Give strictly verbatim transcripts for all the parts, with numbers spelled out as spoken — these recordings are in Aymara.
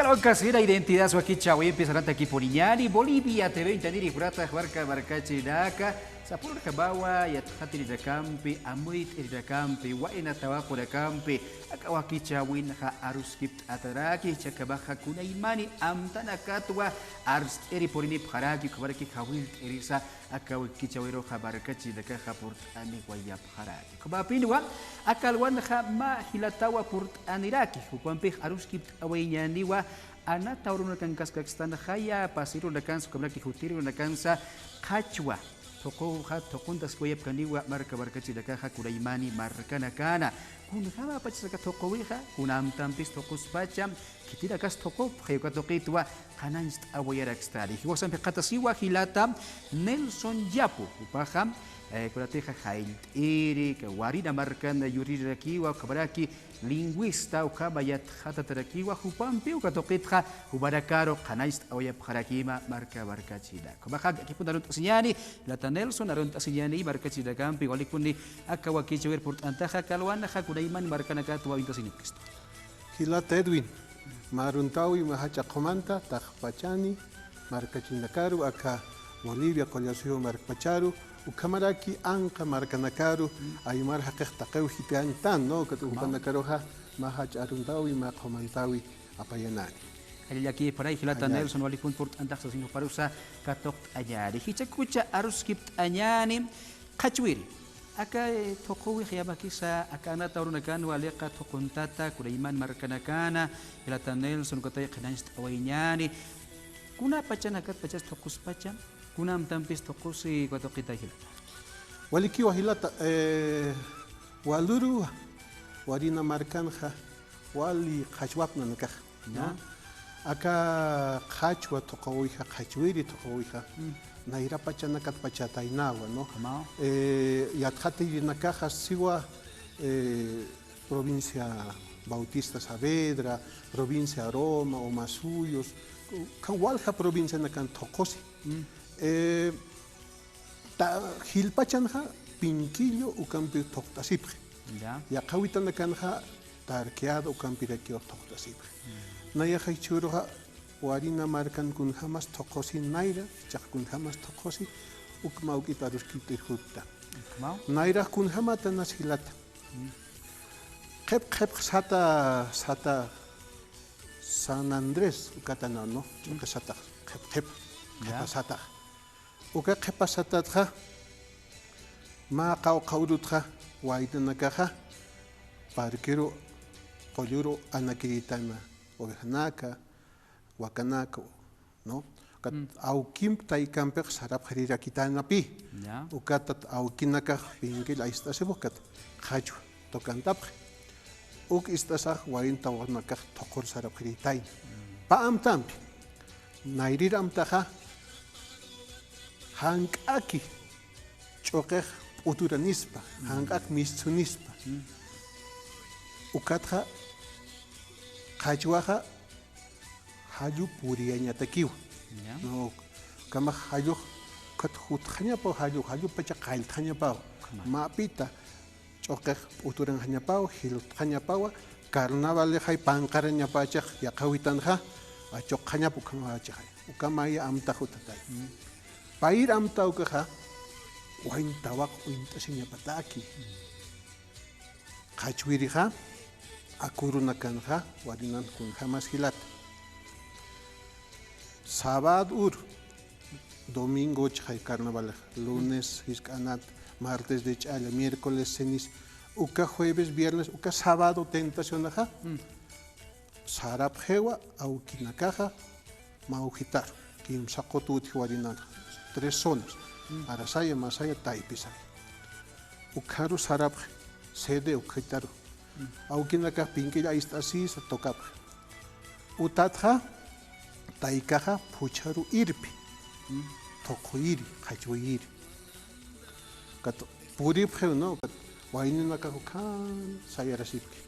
Uka sira identidad wakichäwimpis arantakipuniñäni, Bolivia T V uñtaniri juratax marka markachirinaka, sapurjamawa yatxatirinakampi, amuyt'irinakampi, wayna tawaqunakampi, aka wakichäwinxa aruskipt'ataraki, jichhakamaxa kunaymani amtanakatwa arst'iri purinipxaraki, ukhamaraki jawillt'irisa, aka wakichäwiruxa markachirinakaxa purt'aniwayapxaraki. Ukhamapinwa, aka alwanxa mä jilatawa purt'aniraki, jupampix aruskipt'awayañäniwa, anata urunakankaskäkistanxaya, pasir urunakans, ukhamaraki jutir urunakansa, qhachwa thuqhuwxa thuqhuntasiwayapkaniwa marka markachirinakaxa kunaymani markanakana. Kunjämapachas aka thuqhuwixa, kuna amtampis thuqhuspacha, khitinakas thuqhupxi uka tuqitwa qhanañcht'awayarakistani. Jiwasampi phuqhatasiwa jilata Nelson Yapu, jupaxa, eh, kunatixa jayllt'iri, ka Warina markan yuririrakiwa, ukhamaraki lingüista, ukhama yatxatatarakiwa, jupampi uka tuqitxa jumanakaru qhanañcht'awayapxarakima marka markachirinaka. Ukhamaxa akipun arunt'asiñäni, jilata Nelson, arunt'asiñäni markachirinakampi, walikuni aka wakichäwir purt'antaxa, aka alwanxa kunayman markanakatwa uñt'asiñapkista. Jilata Edwin, mä aruntäwi mä jach'a qhumanta, taqpachani, markachirinakaru, aka Bolivia, Qullasuyu markpacharu, ukhamaraki anqa markanakaru, aymar jaqix taqiw jithañtan, ¿no? Ukat jupanakaruxa mä jach'a aruntäwi, mä qhumantäwi apayanani. Jallallakïpxaray jilata Nelson, walikun purt'antax sasin juparusa katuqt'añäni. Jichhakucha aruskipt'añäni, qhachwiri. Aka, eh, thuqhuwix yamakisa, aka anata urunakanwa liqa thuquntata, kunayman markanakana, jilata Nelson, ukatay qhanañcht'awayañäni. Kuna pachanakat pachas thuqhuspacha, kuna amtampis thuqhusi, uka tuqita jilata. Walikiwa jilata, eh, waluru, Warina markanxa, wali qhachwap nanakaxa, ¿no? Ya. Aka qhachwa thuqhuwixa, qhachwiri thuqhuwixa, mm, nayra pachanakat pachataynawa, ¿no? Ukhamaw. Eh, yatxatirinakaxa siwa, eh, provincia Bautista Saavedra, provincia Roma, Omasuyos, ukham walja provincianakan thuqhusi. Mm. Eh, ta-, jilpachanxa Pinquillo ukampi thuqt'asipxi. Ya. Yaqhawitanakanxa Tarqueado ukampirakiw thuqt'asipxi. Mm. Nayaxa jichhüruxa Warina markan kunjämas thuqhusi nayra, jichhax kunjämas thuqhusi, uk mä juk'it aruskipt'ir juttan. Ukhamaw. Nayrax kunjämatanas jilata. Mm. Qhip qhip sata, sata San Andrés, ukatanaw, ¿no? Mm. Ch'uqi satax, qhip qhip, ya, qhipa satax. Uka qhipa satatxa, mä qawqha urutxa, waynanakaxa, parqueru, qulluru anakirïtayna, ovejanaka, wakanaka, ¿no? Ukat, mm, awkimp taykampix sarapxirirakïtanapï. Ya. Ukatat awkinakax Pinquillo ayst'asipux, ukat qhachwa tukantapxi. Uk ist'asax wayna tawaqunakax thuqhur sarapxirïtayna. Mm. Pä amtampi, nayrir amtaxa, jank'aki ch'uqix p'uturanispa, mm, jank'ak mistsunispa. Mm. Ukatxa qhachwaxa jallu puriyañatakiwa. Ya. No, ukhamax jallux, ukat jutxañapaw jallu, jallu pacha qalltxañapaw. Ukhama. Mäpita ch'uqix p'uturanxañapaw, jiltxañapawa, carnavalixay panqarañapächix yaqhäwitanxa, achuqxañapa ukhamapachixay. Ukhamaya amtax jutatay. Mm. Payir amta ukaxa, wayna tawaq uñt'asiñapataki. Mm. Qhachwirixa, aka urunakanxa, Warinan kunjämas jilata. Sábado uru, domingo ch'uqi carnaval, lunes jisk'anat, martes de ch'alla, miércoles ceniza, uka jueves, viernes, uka sábado tentacionaxa, mm, sarapxiwa awkinakaxa, mawjitaru, kimsa qutu utji Warinanxa, tres zonas, mm, Arasaya, Masaya, Taypisaya. Ukharu sarapxi, sede ukjitaru. Mm. Awkinakax Pinquillo ayst'asisa tukapxi. Utatxa, taykaxa phuchharu irpi, mm, thuqhuyiri, qhachwayiri. Ukat puripxiw, ¿no? Ukat wayninakax ukhan sayarasipki.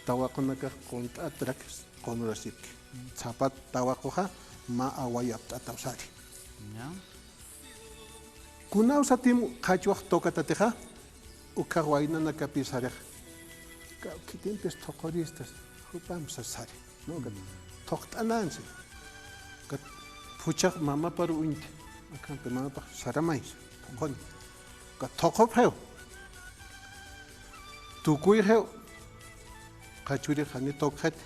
Tawaqunakax qunt'atrak qunurasipki. Sapat tawaquxa mä away apt'ataw sari. Ya. Kunaw satim qhachwax tukatatixa, ukhax waynanakapï sarix. Ka-, khitimpis thuquristas, jupamp sas sari, ¿no? Mm. Thuqt'anansi. Ukat phuchhax mamaparu uñti. Akampi mamapax saramay. Thuquni. Ukat thuqupxiw. Tukuyxiw. Qhachwiri jani thukxiti.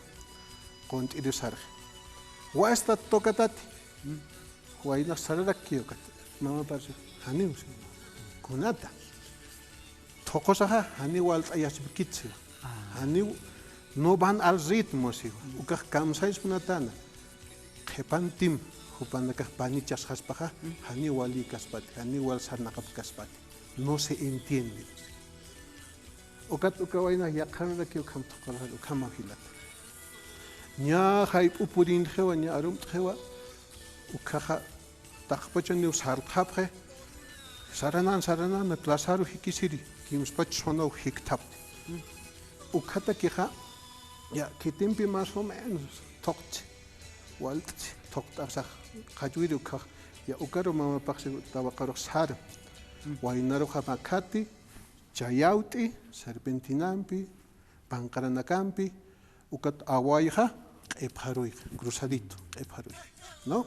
Qunt'iri sarxi. Wastat thukatati. Waynax sararakki ukat. Mamaparsi. Janiw si. Kunata. Thuqusaxa janiw walt'ayasipkit siwa. Janiw no van al ritmo siwa. Ukax kamsayaspa natäna. Qhipantim jupanakax panichasxaspaxa, janiw walïkaspati, janiw wal sarnaqapkaspati. No se entiende. Ukat uka waynax yaqhararakiw ukham thuqarxani, ukhamaw jilata. Ñä jayp'u purinxiwa, ñä arumt'xiwa, ukhaxa taqpachaniw sartxapxi, saranan, saranan, plazaru jikisiri, kimspach zona jikthapti. Ukhatakixa, ya, khitimpi más o menos thuqtsi, walt'tsi, thuqt'apsax, qhachwiri ukkhax, ya, ukaru mamapaxsi tawaqarux sara. Waynaruxa makhati, chayawt'i, serpentinampi, panqaranakampi, ukat awayxa q'ipxaruyxa, cruzadito, q'ipxaruyxa, ¿no?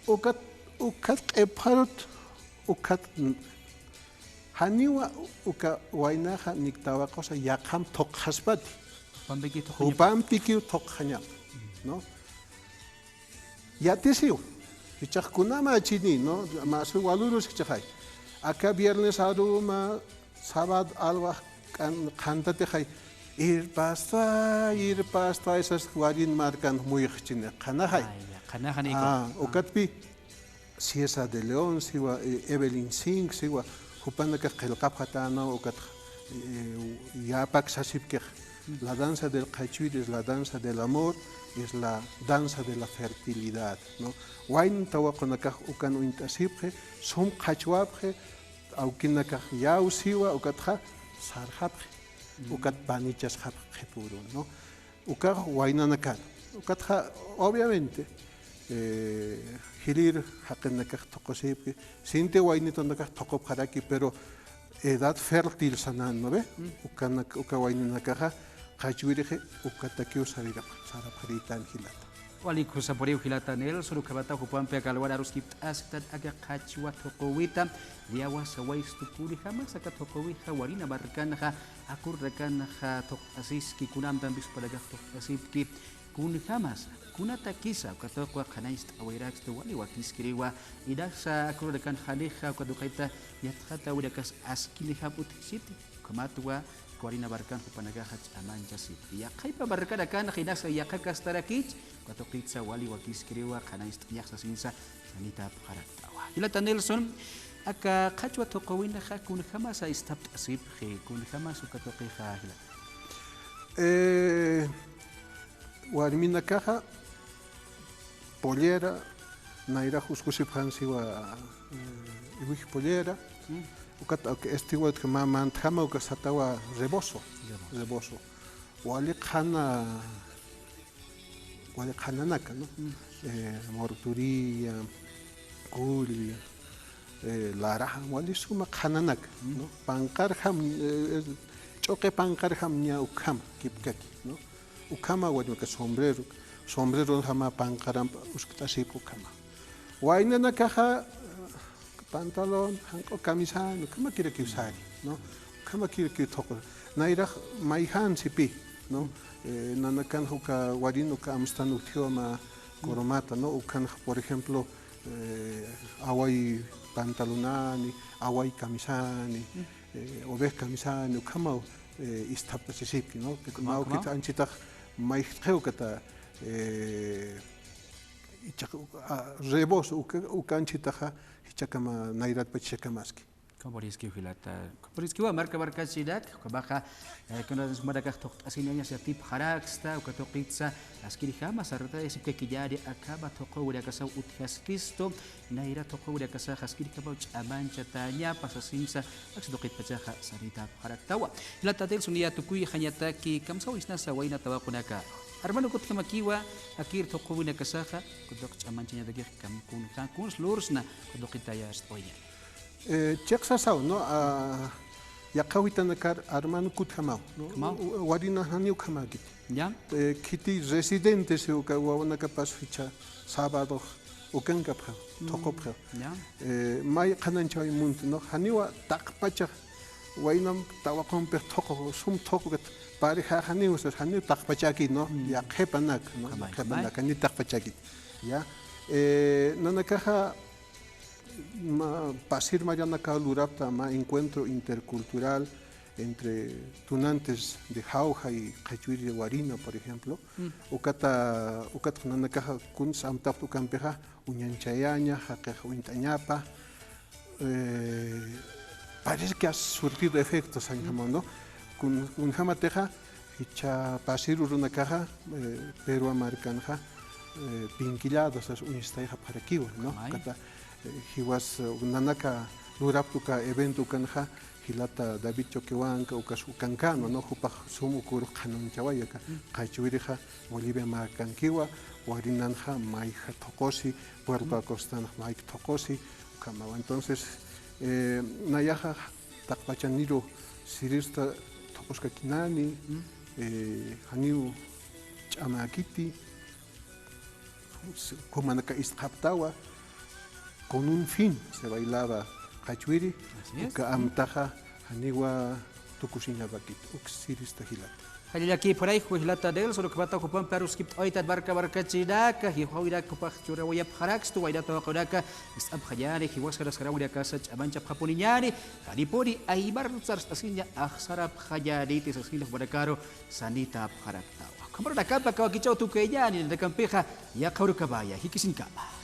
Ukat, ukat q'ipxarut, ukat n-, janiwa uka waynaxa nik tawaqusa yaqham thuqxaspati. Jupampikiw thuqxañapa. Jupampikiw thuqxañapa, ¿no? Yatisiw. Jichhax kunama chini, ¿no? Mas walurus jichhaxay. Aka viernes aruma, sábado alwax q'an-, qhantatixay. Irpastay, irpastay, sas warin markan muyxchini. Qhanaxay. Ay, ya, qhanaxani. Ah, ukatpi, Ciesa de León, siwa, eh, Evelyn Singh, siwa, jupanakax qillqapxatäna, ukat, eh, yapak sasipkix. La danza del qhachwiri es la danza del amor, es la danza de la fertilidad, ¿no? Wayna tawaqunakax ukan uñt'asipxi, sum qhachwapxi, awkinakax yaw siwa, ukatxa sarxapxi, ukat panichasxapxi qhipürun, ¿no? Ukax waynanakan. Ukatxa, obviamente, eh, jilïr jaqinakax thuqusipki, sinti waynitunakax thuqupxaraki, pero edad fértil sanan, ¿no ve? Ukanak-, uka waynanakaxa, qhachwirixi, ukatakiw sarirap-, sarapxarïtan jilata. Wali kusapuriw jilata Nelson, ukhamata jupampi aka alwar aruskipt'asktan aka qhachwa thuquwita, yawsa wayistu kunjamasa aka thuquwixa warina markanxa, aküranakanxa thuqt'asiski, kunamtampis jupanakax thuqt'asipki, kunjamasa, kunatakisa, uka tuqwa qhanañcht'awayarakstu wali wakiskiriwa, inasa aküranakan janixa, uka tuqita yatxatäwinakas askinjam utjsiti, ukhamatwa, warina markan jupanakaxa ch'amanchasipki. Yaqhaypa markanakanxa inasa yaqha kastarakich, uka tuqitsa wali wakiskiriwa, qhanañcht'ayax sasinsa, sanitapxaraktawa. Jilata Nelson, aka qhachwa thuquwinxa kunjamasa isthapt'asipxi, kunjamasa uka tuqixa jilata. Eh, warminakaxa pollera, nayrax uskusipxan siwa, eh, iwij pollera, ukat, uka este igual que ma-, mantjama uka satawa rebozo, rebozo. Wali qhana, wali qhananaka, ¿no? Eh, morturia, kulla, eh, laraja, wali suma qhananaka, ¿no? Panqarjam, eh, ch'uqi panqarjam ña ukhama, kipkaki, ¿no? Ukhama wali uka sombrero, sombreronjama panqaramp uskt'asipki ukhama. Waynanakaxa, eh, pantalón, janq'u camisani, ukhamakirakiw sari, ¿no? Ukhamakirakiw thuqu. Nayrax mayjan sipi, ¿no? Eh, nanakan uka warin uka amstan utjiwa mä corbata, ¿no? Ukanx, por ejemplo, eh, away pantalonani, away camisani, eh, oveja camisani, ukhamaw, eh, isthapt'asisipki, ¿no? Ukhama, mä ukhama. Ukit anchitax mayjtxiw ukata, eh, jichhax, ah, rebozo, uka, uka anchitaxa, jichhakama, nayratpach jichhakamaski. Ukham puriskiw jilata, ukham puriskiwa marka markachinak, ukhamaxa, eh, kuna jumanakax thuqt'asiniñas yatipxaraksta, uka tuqitsa, askirjama sartayasipkakiñäni, akhama thuquwinakasaw utjaskistu, nayra thuquwinakasax askirjamaw ch'amanchatäñapa sasinsa, aksi tuqitpachaxa sanitapxaraktawa. Jilata Nelson, niya tukuyxañataki, kamsawisnasa wayna tawaqunaka. Hermano, kutjamakiwa, akir thuquwinakasaxa, kutuq ch'amanchañatakix kam kunja, kuns lursna, kutuqitayast'awayañäni. Eh, chiqsasaw, ¿no? Ah, Yaqha witanakar armano kutjamaw, ¿no? Jamaw. Wa-, warina janiw ukhamäkiti. Ya. Eh, khiti residentes uka wawanakapas jichha sábado ukankapxaw, Mm. thuqupxaw. Ya. Eh, may qhanañchaway munti, ¿no? Janiwa taqpachax waynam tawaqumpix thuqu, sum thuqu kat pareja janiw, sas janiw taqpachaki, ¿no? Mm. Ya qhipanak, ¿no? Ukhamay, ya qhipanak, ukhamay. Janiw taqpachaki. Ya. Eh, nanakaxa mä, pasir maranakaw lurapta mä encuentro intercultural entre tunantes de Jauja y Qhachwiri de Warina, por ejemplo. Mm. Ukata, ukat nanakaxa kuns amtapxta ukampixa, uñanchayaña, jaqix uñt'añapa, eh, parece que ha surtido efecto, sañjama, ¿no? Kun, kunjamatixa, jichha pasir urunakaxa, eh, Perú markanxa, eh, pinkillados, as uñstayxapxarakiwa, ¿no? Ay. Ukata, eh, jiwas, eh, nanaka lurapta uka evento ukanxa, jilata David Choquehuanca, ukas ukankäna, ¿no? Jupax sum uka urux qhanañchaway aka, Mm. Qhachwirixa Bolivia markankiwa, warinanxa mayja thuqusi, Puerto Mm. Acostanx mayja thuqusi, ukhamawa. Entonces, eh, nayaxa taqpachaniru sirista thuquskakinani, Mm. eh, janiw ch'amäkiti, jumanaka ist'apxtawa, con un fin se bailaba Qhachwiri, Así es. Uka amtaxa janiwa tukusiñapakiti, uk sirista jilata. Jallallakipxaraki jilata Nelson, ukhamata jupampi aruskipt'awaytan marka markachirinaka, jiwxawinak jupax churawayapxarakstu, waynata waqinaka ist'apxañäni, jiwasax sarawinakasa ch'amanchapxapuniñäni, janipuni aymar sarst'asiña axsarapxañäniti, sasin jumanakaru sanitapxaraktawa. Ukhamarux nakampa kawakichaw tukuyañäni, nanakampixa yaqha urukamaya, jikisiñkama.